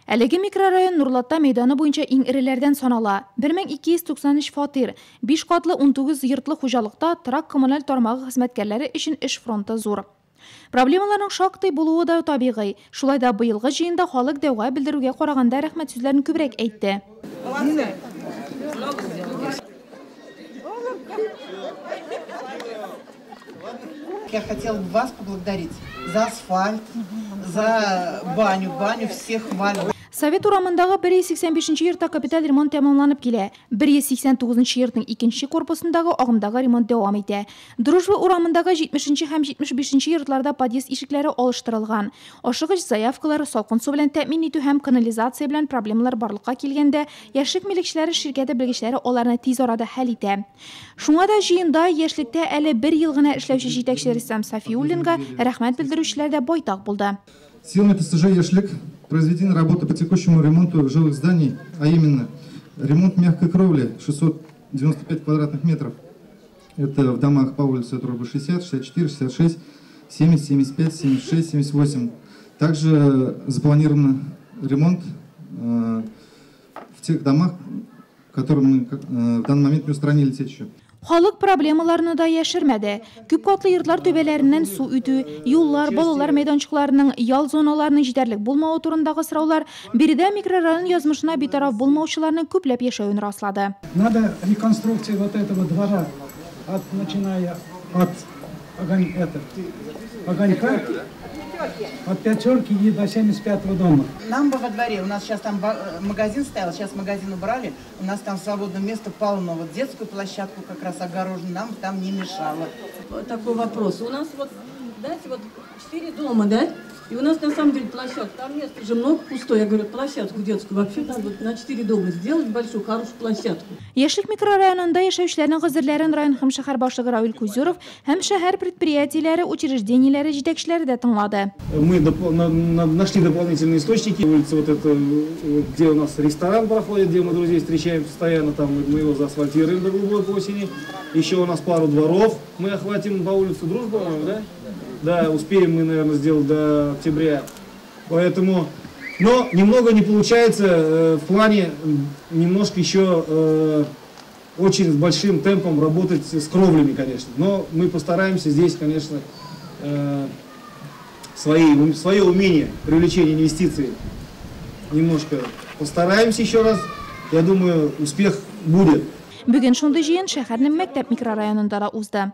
Әлеге микрорайон Нурлатта мәйданы буенча иң эреләрдән санала. 1293 фатир, 5 катлы 19 йортлы хуҗалыкта торак-коммуналь тармагы хезмәткәрләре өчен эш фронты зур. Проблемаларның шактый булуы да табигый. Шулай да быелгы җыенда халык дәүга белдерүгә караганда рәхмәт сүзләрен күбрәк әйтте. Я хотела бы вас поблагодарить за асфальт, за баню. Баню всех хвалю. Совет урамындагы 185 йортта капиталь ремонт тәмамланып килә. 189 йортның икенче корпусындагы агымдагы ремонт дәвам итә. Дружба урамындагы 70 һәм 75 йортларда подъезд ишекләре алыштырылган. Ашыгыч заявкалар, салкын су белән тәэмин итү һәм канализация белән проблемалар барлыкка килгәндә, Яшьлек милекчеләре ширкәте белгечләре аларны тиз арада хәл итә. Шуңа да җыенда Яшьлектә әле бер ел гына эшләүче җитәкче Рөстәм Сафиуллинга рәхмәт белдерүчеләр дә байтак булды. Силами ТСЖ «Яшьлек» произведены работы по текущему ремонту жилых зданий, а именно ремонт мягкой кровли 695 квадратных метров. Это в домах по улице Дружбы 60, 64, 66, 70, 75, 76, 78. Также запланирован ремонт в тех домах, которые мы в данный момент не устранили течь. Халык проблемаларны да яшермәде. Күп катлы йортлар түбәләреннән су үтү, юллар, балалар мәйданчыкларының, ял зоналарының җитәрлек булмавы турындагы сораулар биредә микрорайон язмышына битараф булмаучыларның күпләп яшәвен раслады. Надо реконструкция вот этого двора, от, начиная от огонь, этот, огонька, от пятерки и до 75-го дома. Нам бы во дворе, у нас сейчас там магазин стоял, сейчас магазин убрали, у нас там свободное место полно, вот детскую площадку как раз огорожено, нам там не мешало. Такой вопрос. У нас вот, знаете, вот 4 дома, да? И у нас на самом деле площадка, там места же много пустое. Я говорю, площадку детскую вообще надо вот на 4 дома сделать большую, хорошую площадку. Яшьлек микрорайонында яшәүчеләрнең гозерләрен район һәм шәһәр башлыгы Равил Кузюров һәм шәһәр предприятиеләре, учреждениеләре җитәкчеләре дә тыңлады. Мы нашли дополнительные источники. Улица вот эта, где у нас ресторан проходит, где мы друзей встречаем постоянно, там мы его заасфальтируем до глубокой осени. Еще у нас пару дворов мы охватим по улице Дружбы, по-моему, да? Да, успеем мы, наверное, сделать до октября. Поэтому, но немного не получается в плане немножко еще очень с большим темпом работать с кровлями, конечно. Но мы постараемся здесь, конечно, свое умение привлечения инвестиций немножко постараемся еще раз. Я думаю, успех будет. Бүген шундый җыен шәһәрнең мәктәп микрорайонында да узды.